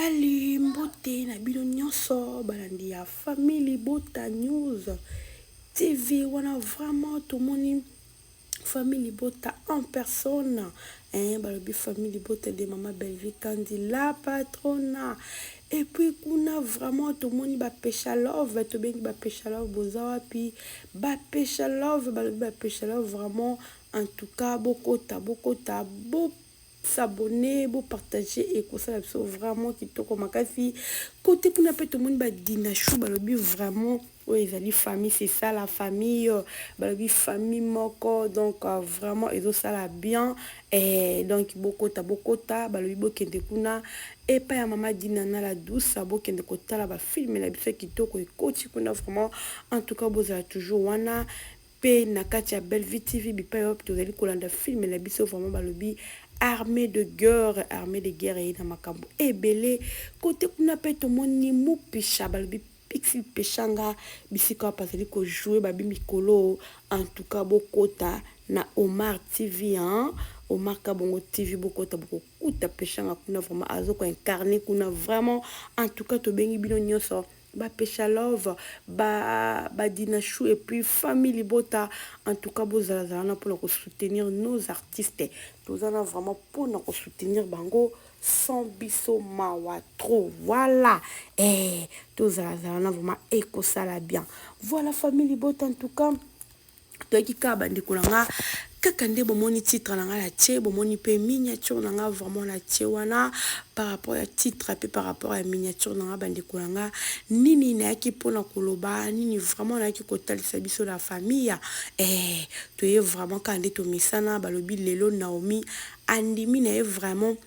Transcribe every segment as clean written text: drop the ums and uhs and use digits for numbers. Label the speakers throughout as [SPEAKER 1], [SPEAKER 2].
[SPEAKER 1] Salut, mbote na bino nyonso balandi ya famille Libota News TV. Wana vraiment tomoni famille Libota en personne, hein. Balobi famille Libota de mama Bellevue Kandi, la patrona. Et puis kuna vraiment tomoni bapesha love. Tobengi bapesha love, boza wapi, bapesha love? Balobi bapesha love vraiment, en tout cas bokota, bokota, bo s'abonner, bopartage, ekosala biso vraiment kitoko makasi. Kote kuna mpe tomoni badinashu. Balobi vraiment oyo ezali famille, c'est ça la famille. Balobi famille moko, donc vraiment ezosala bien. Eh, donc bokota, bokota. Balobi bokende kuna epai ya mama Dina na la douce, bokende kotala bafilm na biso ya kitoko ekoti kuna. Vraiment, en tout cas bozala toujours wana mpe na kati ya Bellevue TV, bipai wapi tozali kolanda film na biso. Vraiment balobi armée de guerre, armée de guerre eye na makambo ebele. Kote kuna mpe tomoni Mupisha. Balobi Pixi Peshanga, bisika wapi azali kojouer babi mikolo. En tout cas bokota na Omar TV, hein? Omar Kabongo TV, bokota, bokokuta Peshanga kuna. Vraiment azokoincarner kuna. Vraiment, en tout cas tobengi bino nyonso bapesha love, badina chou et puis famille Libota. En tout cas bozalazala na mpona kosoutenir nos artistes. Toza na vraiment mpona kosoutenir bango, sans biso mawa trop. Voilà, eh, tozalazala na vraiment ekosala bien. Voilà, famille Libota, en tout cas toyaki kaka, bandeko na nga, kaka nde bomoni titre na ngai na tie, bomoni mpe miniature na nga vraiment na tie wana. Par rapport ya titre mpe par rapport ya miniature na nga, bandeko na nga, nini nayaki mpona koloba? Nini vraiment nayaki kotalisa biso la famille? Eh, toye vraiment kaka nde tomesana. Balobi lelo Naomi andimi na ye vraiment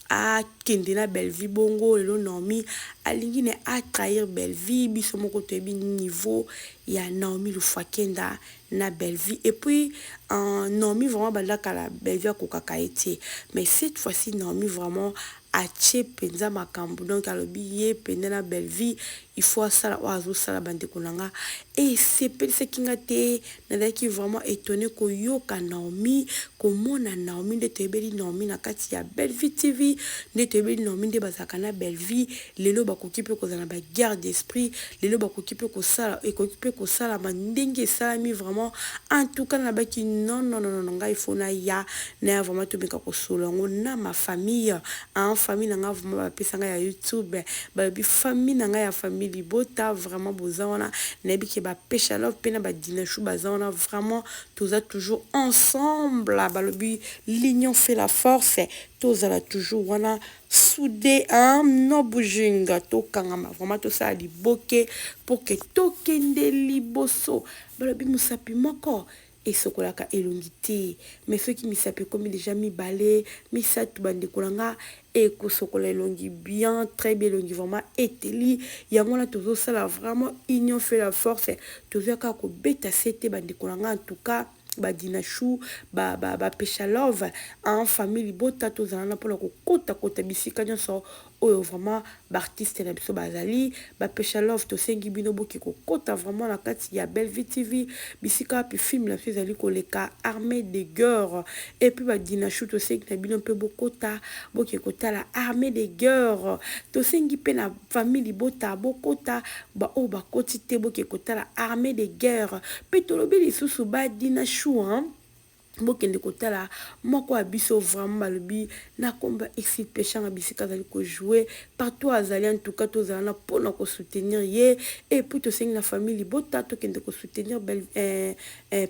[SPEAKER 1] akende na Bellevue. Bongo lelo Naomi alingi na atrahir Bellevue. Biso moko toyebi niveau ya Naomi Lufakenda na Bellevue. Et puis Naomi vraiment banda kala Bellevue akokaka ye te, mais cette fois-ci Naomi vraiment atie mpenza makambo. Donc alobi ye mpenza na Bellevue, il faut asala oyo azosala. Bandeko na nga, esepelisaki nga te. Nazalaki vraiment étonné koyoka Naomi, komona Naomi nde toyebeli Naomi na kati ya Bellevue TV, nde toyebeli Naomi nde bazalaka na Bellevue. Lelo bakoki mpe kozala na baguerre d'esprit, lelo bakoki mpe kosala, ekoki mpe kosalama ndenge esalami. Vraiment, en tout cas nalobaki non, non, non, non, ngai faut naya, naya vraiment tomeka kosolola yango na ma famille, en famille na nga. Vraiment bapesa ngai ya YouTube. Balobi famille na ngai ya famille Libota, vraiment boza wana. Nayebi ke bapesha love mpe na badinashu baza wana. Vraiment toza toujours ensemble. Balobi l'union fait la force. Tozala toujours wana soudé, hein, no bouging. Tokangama vraiment, tosala liboke pour que tokende liboso. Balobi mosapi moko esokolaka elongi te, mais soki misapi ekomi déjà mibale, misato, bandeko na nga, ekosokola elongi bien, très bien. Elongi vraiment eteli. Yango wana tozosala vraiment union fait la force. Tozoya kaka kobeta se te, bandeko na nga. En tout cas badinashu, bapesha love en famille Libota, tozala na mpona kokotakota bisika nyonso oyo vraiment baartiste na biso bazali. Bapesha love, tosengi bino boki kokota vraiment na kati ya Bellevue TV, bisika wapi film na biso ezali koleka, armée de guerre. Et puis badinashu, tosengi na bino mpe bokota, boke kotala armée de guerre. Tosengi mpe na famille Libota, bokota, baoyo bakoti te, boke kotala armée de guerre. Mpe tolobi lisusu badinashu, hein? Bokende kotala moko ya biso vraiment. Balobi na komba Exil Peshanga, bisika azali kojouer, partout azali. En tout cas tozala na mpona kosoutenir ye. Et puis tosengi na famille Libota, tokende kosoutenir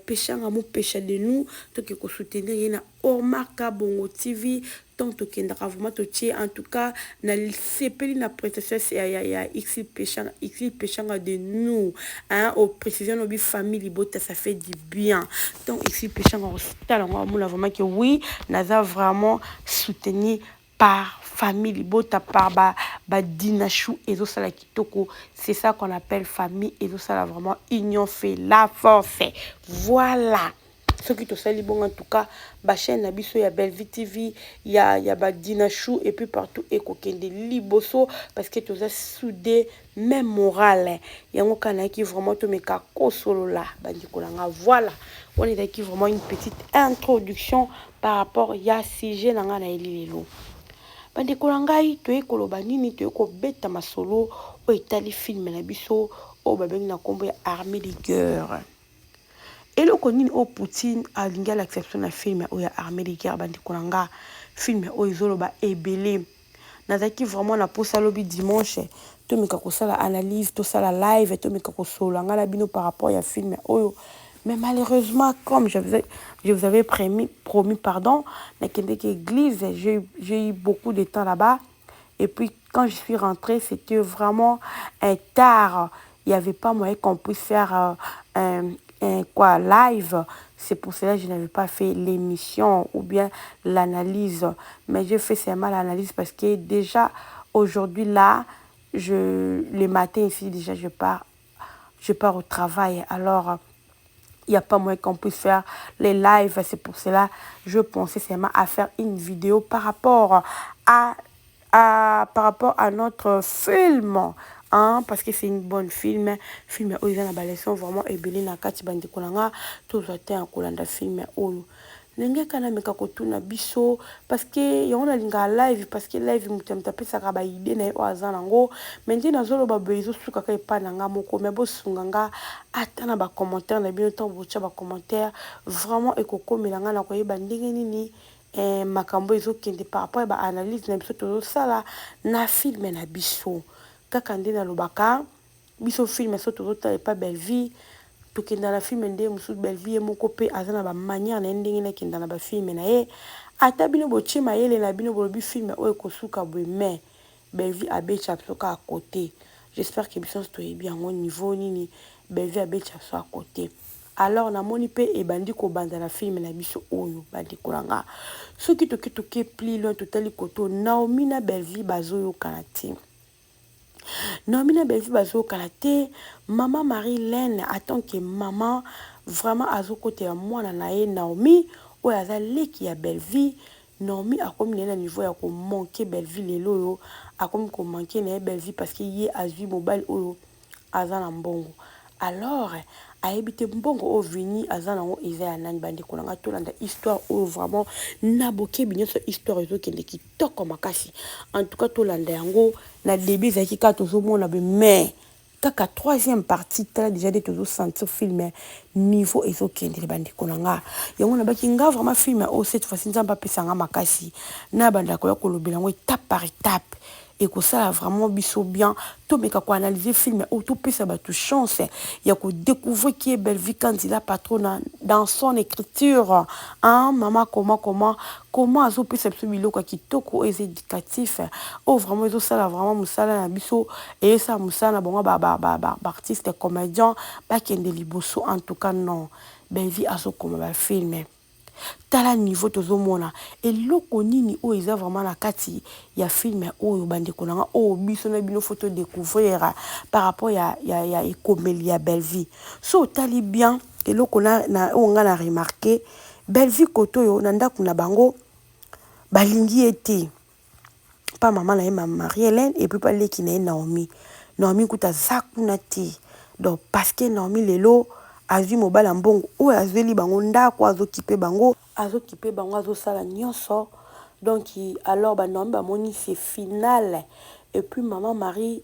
[SPEAKER 1] Peshanga, mopesha de nous. Toke kosoutenir ye na Omar Kabongo TV. Donc tokendaka vraiment totie. En tout cas nasepeli na prestation ya Xil Peshanga, Xil Peshanga de nous, hein. Au précision lobi famille Libota, ça fait du bien. Donc Xil Peshanga kotala yango, amona vraiment que oui, naza vraiment soutenu par famille Libota, par badinachou ba ezosala kitoko. C'est ça qu'on appelle famille. Ezosala vraiment, union fait la force. Voilà, soki tosali bongo, en tout cas bachaîne na biso ya Bellevue TV, ya badinachou et puis partout ekokende liboso, parce que toza soudé, même morale. Yango kaka nayaki vraiment tomeka kosolola, bandeko na nga. Voilà, wana ezalaki vraiment une petite introduction par rapport ya sujet na nga nayeli lelo. Bandeko na ngai, toye koloba nini? Toye kobeta masolo oyo etali film na biso oyo babengi na nkombo ya Armée de guerre. Eloko nini oyo Poutine alingi alakisa biso na film oyo ya Armée de guerre? Bandeko na nga, film oyo ezoloba ebele. Nazalaki vraiment na posa lobi dimanche tomeka kosala analyse, tosala live, tomeka kosolola ngai na bino par rapport ya film oyo. Mais malheureusement, comme je vous avais promis, pardon, nakendeki église, j'ai eu beaucoup de temps là-bas. Et puis quand je suis rentrée, c'était vraiment un tard, il n'y avait pas moyen qu'on puisse faire un quoi, live. C'est pour cela que je n'avais pas fait l'émission ou bien l'analyse. Mais j'ai fait seulement l'analyse parce que déjà aujourd'hui là, le matin ici déjà je pars au travail. Alors il n'y a pas moyen qu'on puisse faire les lives. C'est pour cela que je pensais seulement à faire une vidéo par rapport à notre film, hein, parce que c'est une bonne film, film oyo eza na baleçon vraiment ebele na kati. Bandeko na nga, tozwa te ya kolanda film oyo ndenge kaka nameka kotuna biso, parce que yango nalingaka live, parce que live moto ya moto apesaka baidées na ye oyo aza nango. Mais nde nazoloba boye, ezosukaka epai na nga moko. Mais bosunga nga ata na bacommentaire na bino. Ntango botya bacommentaire, vraiment ekokomela nga na koyeba ndenge nini makambo ezokende par rapport ya baanalyse na biso tozosala na film na biso. Kaka nde nalobaka, biso film so tozotala epa Bellevie, tokenda na film nde mosusu. Bellevie ye moko mpe aza na bamanière na ye ndenge nakenda na bafilm na ye. Ata bino botie mayele na bino, bolobi film oyo ekosuka boye, mais Bellevie abetya biso kaka côté. J'espère que biso nyonso toyebi yango, niveau nini Bellevie abetya biso à côté. Alors namoni mpe ebandi kobanda na film na biso oyo. Bandeko na nga, soki toke toke plus loin, totali koto Naomi na Bellevie bazoyokana te. Naomi na Bellevie bazokala te. Mama Marie Lene, en tant que mama, vraiment azokotela mwana na ye Naomi oyo aza leki ya Bellevie. Naomi akomi na ye na niveau ya komanquer Bellevie. Lelo oyo akomi komanquer na ye Bellevie parce que ye azwi mobali oyo aza na mbongo. Alors ayebi te mbongo oyo Vini aza nango eza ya nani. Bandeko na nga, tolanda histoire oyo vraiment na bokebi nyonso. Histoire ezokende kitoko makasi. En tout cas, tolanda yango. Na début ezalaki kaka tozomona be, mais kaka troisième partie, tala déjà nde tozosentir film niveau ezokendele. Bandeko na nga, yango nabaki nga vraiment film oyo cette fois-ci, Nzambe apesa nga makasi na bandako ya kolobela yango étape par étape. Ekosala vraiment biso bien tomeka koanalyse film oyo, topesa bato chance ya kodécouvrir qui est Bellevue Kandila Patrona dans son écriture, hein, mama. Comment azopesa biso biloko ya kitoko oyo eza éducatif, oyo vraiment ezosala vraiment mosala na biso, eyesala mosala na bango baartiste comédien bakende liboso. En tout cas non, Bellevue azokoma bafilm. Tala niveau tozomona eloko nini oyo eza vraiment na kati ya film oyo. Bandeko na nga, oyo biso na bino faut todécouvrir par rapport ya ekomeli ya Bellevie. So otali bien, eloko na oyo nga na remarquer, Bellevie kote oyo na ndako na bango balingi ye te, pa mama na ye Marie Hélène et puis pa leki na ye Naomi. Naomi kuta aza kuna te. Donc parce que Naomi lelo azwi mobali ya mbongo oyo azweli bango ndako, azokipe bango, azokipe bango, azosala nyonso. Donc alors banaomi bamoni c'est final. Et puis mama Marie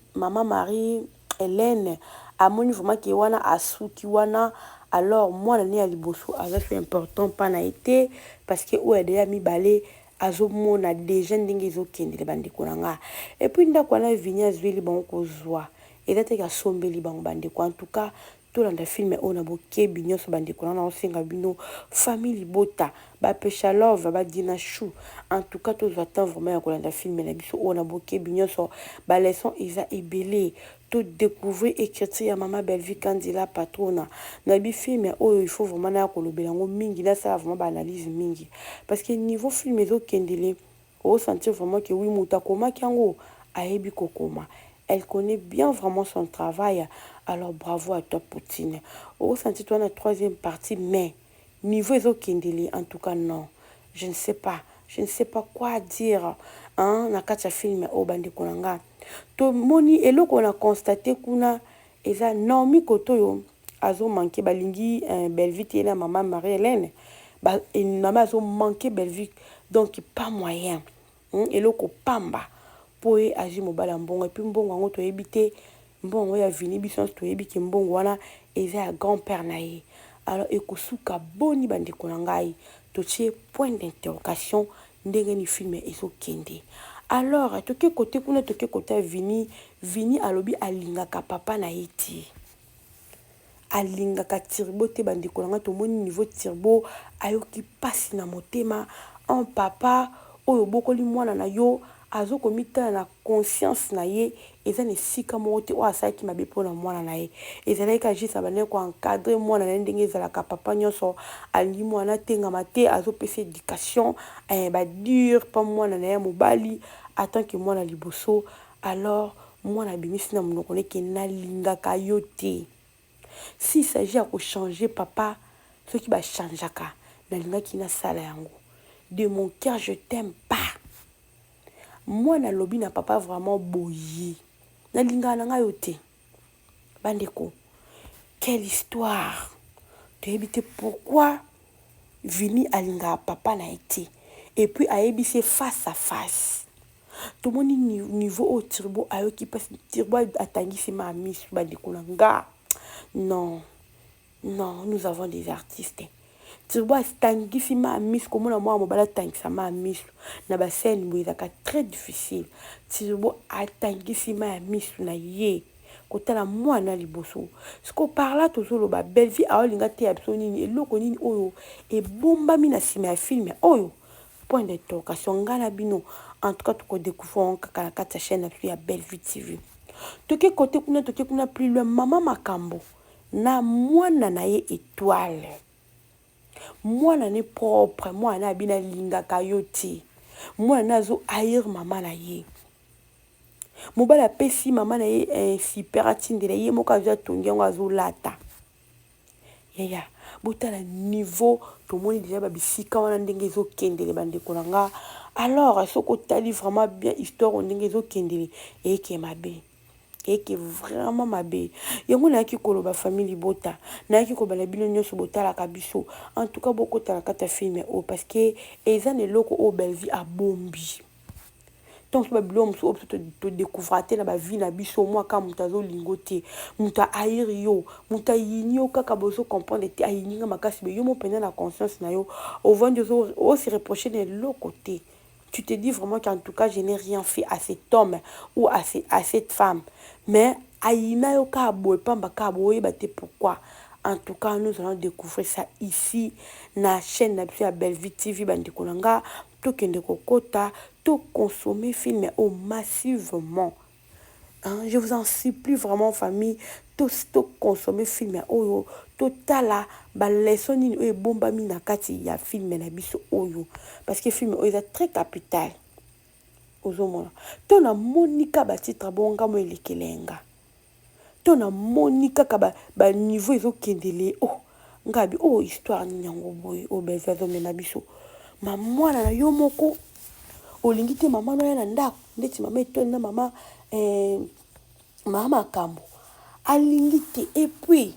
[SPEAKER 1] Hélène amoni vraiment ke wana asuki wana. Alors mwana ne ya liboso aza so important mpa na ye te, parce que oyo adeya mibale azomona déjà ndenge ezokendele. Bandeko na nga, et puis ndako wana Vini azweli bango, kozwa eza teke asombeli bango. Bandeko, en tout cas tolanda film oyo na bokebi nyonso. Bandeko na, naosenga bino, famille libota, bapesha love, badina chou, en tout cas tozwa temps vraiment ya kolanda film na biso oyo na bokebi nyonso. Baleçon eza ebele, todécouvrir écriture ya mama Bellevue Kandila Patrona. Nayebi film oyo, il faut vraiment naya kolobela yango mingi, nasala vraiment baanalyse mingi, parce que niveau film ezokendele, osentir vraiment que oui, moto akomaki yango ayebi kokoma, elle connaît bien vraiment son travail. Alors bravo à toi Poutine. Osenti toi na troisième partie, mais niveau ezokendele, en tout cas non, je ne sais pas, je ne sais pas quoi dire, hein, na kati ya film oyo. Bandeko na nga, tomoni eloko na constate kuna eza Naomi kote oyo azomanquer. Balingi Bellevue te, ye na mama Marie Hélène. Mama azomanquer Bellevue, donc pas moyen. Eloko pamba mpo ye azwi mobali ya mbongo. Et puis mbongo yango toyebi te, mbongo yango ya Vini, biso nyonso toyebi ke mbongo wana eza ya grand père na ye. Alors ekosuka boni, bandeko na ngai? Totie point d'interrogation ndenge ni film ezokende. Alors toke kote kuna, toke kote ya Vini. Vini alobi alingaka papa na ye te, alingaka Turbo te. Bandeko na ngai, tomoni niveau Turbo ayoki mpasi na motema. Un papa oyo obokoli mwana na yo azokomitala na conscience na ye, eza na esika moko te oyo asalaki mabe mpona mwana na ye. Ezalaki kaka juste abandaki koencadrer mwana na ye ndenge ezalaka. Papa nyonso alingi mwana atengama te, azopesa éducation badure mpa mwana na ye mobali en tant que mwana liboso. Alors mwana abimisi na monoko neke: "Nalingaka yo te. S'il s'agit ya kochanger papa, soki bachangeaka, nalingaki nasala yango. De mon cœur, je t'aime pas." Mwana alobi na papa vraiment boye: "Nalingaka na ngai yo te." Bandeko, quelle histoire! Toyebi te pourquoi Vini alingaka papa na ye te. Et puis ayebisi face à face. Tomoni niveau oyo Turbo ayoki mpasi. Turbo atangisi ma miso. Bandeko na nga, non, non, nous avons des artistes. Turbo atangisi ma miso. Komona mwana mobali atangisa ma miso na bascène boye ezalaka très difficile. Turbo atangisi ma ya miso na ye kotala mwana liboso. Siko par là tozoloba, Bellevie aolinga te ya biso nini? Eloko nini oyo ebombami na nsima ya film oyo? Point d'interrogation. Ngai na bino, en tout cas, tokodécouvrir kaka na kati ya chaîne na biso ya Bellevue TV. Toke kote kuna, toke kuna plus loin. Mama Makambo na mwana na ye Étoile, mwana ne propre, mwana abino alingaka yo te. Mwana ne azo haïr mama na ye. Mobali apesi mama na ye super, atindela ye moko, azwi, atongi yango, azolata. Yaya, botala niveau. Tomoni deja babisika wana ndenge ezokendele, bandeko na nga. Alors soki otali vraiment bien histoire ndenge ezokendele, eyeke mabe, eke vraiment mabe. Yango nayaki koloba, famille libota, nayaki koloba na bino nyonso botalaka biso, en tout cas bokotala kati ya film oyo, parce que eza na eloko oyo Bellevie abombi. Ntango so babiloko mosusu oyo biso todécouvra te na bavie na biso, mwa kaka moto azolingo te, moto ahaïr yo, moto ayini yo kaka, bozocomprendre te, ayini nga makasi. Be yo mo mpenza na conscience na yo, ovandi ose reproche na eloko te. Tu te dis vraiment qu'en tout cas, je n'ai rien fait à cet homme ou à cette femme, mais ayina yo kaka boye pamba, kaka boye, oyeba te pourquoi. En tout cas, nous allons découvrir ça ici na chaîne na biso ya Bellevue TV. Bandeko na nga, tokende kokota, toconsommer film oyo massivement, hein? Je vous en supplie vraiment, famille, toconsommer film oyo, totala baleçon nini oyo ebombami na kati ya film na biso oyo, parce que film oyo eza très capital. Ozomona to namoni ka batitre bonga mo elekelenga to namoni kaka baniveau ezokendele. Oh ngabi, oyo histoire nini yango boye oyo Bellevue azomema biso? Ma mwana na yo moko olingi te mama no ya na ndako, ndeti mama Etwele na mama Makambo alingi te. Et puis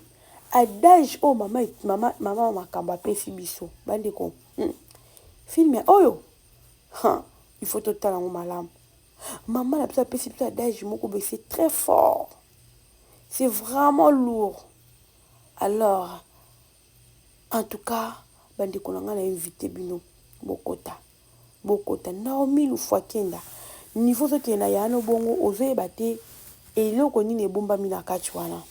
[SPEAKER 1] adage oyo mama Makambo apesi biso, bandeko, film oyo, huh, il faut totala yango malamu. Mama na biso apesi biso adage moko boye, c'est très fort, c'est vraiment lourd. Alors en tout cas, bandeko na ngai, na invité bino bokota, bokota. Naomi Lufwakenda, niveau ozokende na yano bongo, ozoyeba te eloko nini ebombami na kati wana,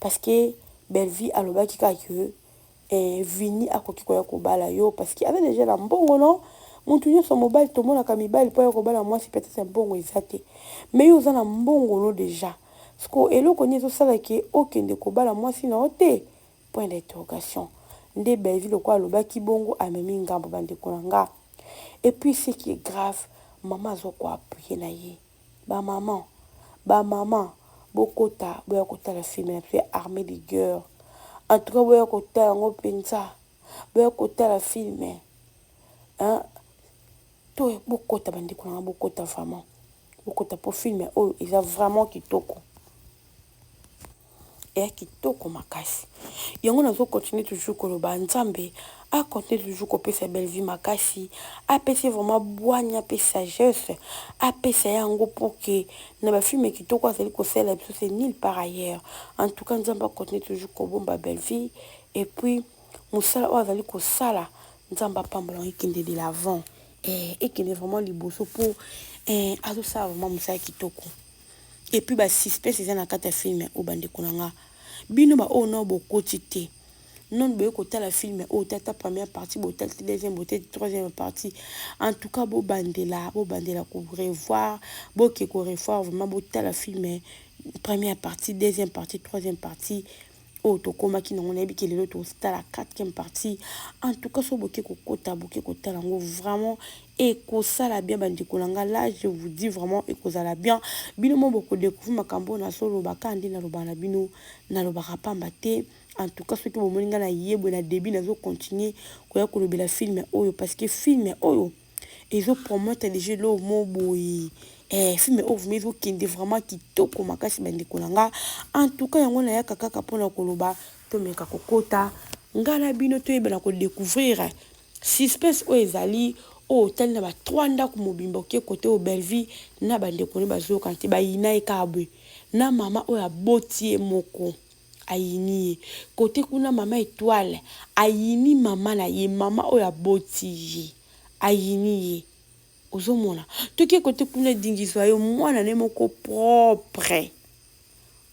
[SPEAKER 1] parce que Bellevie alobaki kaka ke Vini akoki koya kobala yo parce que aza deja na mbongo. No motu nyonso mobali, tomonaka mibali mpo ya kobala mwasi, peut-être mbongo eza te, mais yo oza na mbongo no déjà. Siko eloko nini ezosala ke okende kobala mwasi na yo te? Point d'interrogation. Nde Bellevie lokola alobaki bongo, amemi ngambo, bandeko na nga. Et puis ce qui est grave, mama azokoappuyer na ye. Bamama, bamama, bokota, boya kotala film na biso ya Armée de Guerre. En tout cas, boya kotala yango mpenza, boya kotala film, hein? To bokota, bandeko na nga, bokota vraiment, bokota mpo film oyo eza vraiment kitoko, eya kitoko makasi. Yango nazocontinuer toujours koloba, Nzambe Acontinue toujours kopesa Bellevue makasi, apesi vraiment bwanya mpe sagesse, apesa yango pour que na bafilms kitoko azali kosalela biso, c'est nulle part ailleurs. En tout cas, Nzambe acontinue toujours kobomba Bellevue et puis mosala oyo azali kosala, Nzambe apambola yango, ekende de l'avant, ekende vraiment liboso, mpo azosala vraiment mosala kitoko. Et puis basuspense eza na kati ya film oyo. Bandeko na nga, bino baoyo nao bokoti te, nonu boye kotala film oyo, tata première partie botali te, deuxième botali te, troisième partie, en tout cas bobandela, bobandela korevoir, boke korevoir vraiment, botala film première partie, deuxième partie, troisième partie oyo tokomaki nango. Nayebi ke lelo totala quatrième partie. En tout cas, so boke kokota, boke kotala yango, vraiment ekosala bien. Bandeko na nga, là je vous dis, vraiment ekozala bien. Bino mo bokodécouvrir makambo oyo nasolobaka. Nde nalobaka na bino, nalobaka pamba te. En tout cas, soki bomoni ngai na yebwe na début, nazocontinue koya kolobela film oyo parce que film oyo ezopromettre déjà eloko mo boye. Film oyo vraiment ezokende vraiment kitoko makasi, bandeko na nga. En tout cas, yango nayaka kaka mpona koloba, tomeka kokota ngai na bino, toyebana kodécouvrir suspense oyo ezali oyo. Otali na ba trois ndako mobimba, oke kote oyo Bellevue na bandeko ne bazokana te, bayina ye kaka boye na mama oyo aboti ye moko, ayini ye. Kote kuna, mama Étoile ayini mama na ye, mama oyo aboti ye, ayini ye. Ozomona, toki kote kuna, edingizwa yo mwana ne moko propre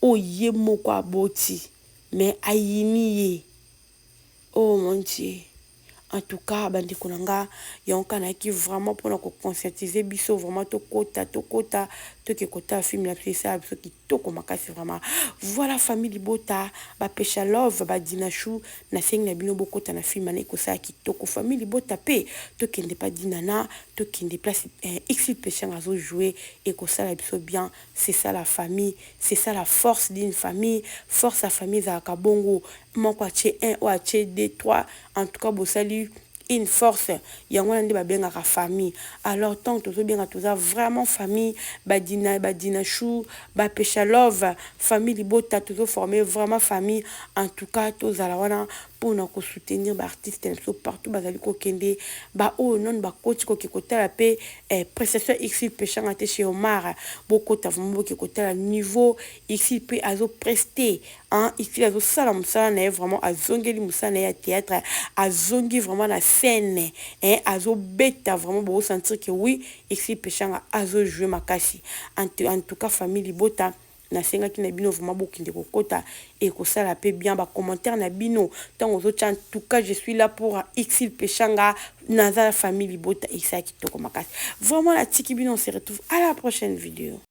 [SPEAKER 1] oyo ye moko aboti, mais ayini ye. Oh mon Dieu! En tout cas, bandeko na nga, yango kaka nayaki vraiment mpona koconscientiser biso. Vraiment tokota, tokota, toke kotala film na biso, esala biso kitoko makasi vraiment. Voilà, famille libota, bapesha love, badina chou, nasengi na bino bokota na film wana, ekosala kitoko. Famille libota mpe tokende pa Dinana, tokende place Xil Peshanga azojoue, ekosala biso bien. C'est ça la famille, c'est ça la force d'une famille. Force ya famille ezalaka bongo: moko atie 1, oyo atie 2, 3, en tout cas bosali une force. Yango wana nde babengaka famille. Alors tant tozobenga, toza vraiment famille. Badina, badina chou, bapesha love, famille libota, tozoforme vraiment famille. En tout cas, tozala wana mpona kosoutenir baartiste na biso partout bazali kokende. Baoyo nano bakoti koke kotala mpe prestation Xil Peshanga te chez Omar, bokota vraiment, boke kotala niveau Xil mpe azopreste. Xil azosala mosala na ye vraiment, azongeli mosala na ye ya théâtre, azongi vraiment na scène, hein, azobeta vraiment, bokosentir que oui, Xil Peshanga azojoue makasi. En tout cas, famille libota, nasengaki na bino vraiment bokende kokota, ekosala mpe bien. Bacommentaire na bino ntango ozotia, en tout cas je suis là pour Xil Peshanga, naza la famille libota, esala kitoko makasi vraiment. Natiki bino, on se retrouve à la prochaine vidéo.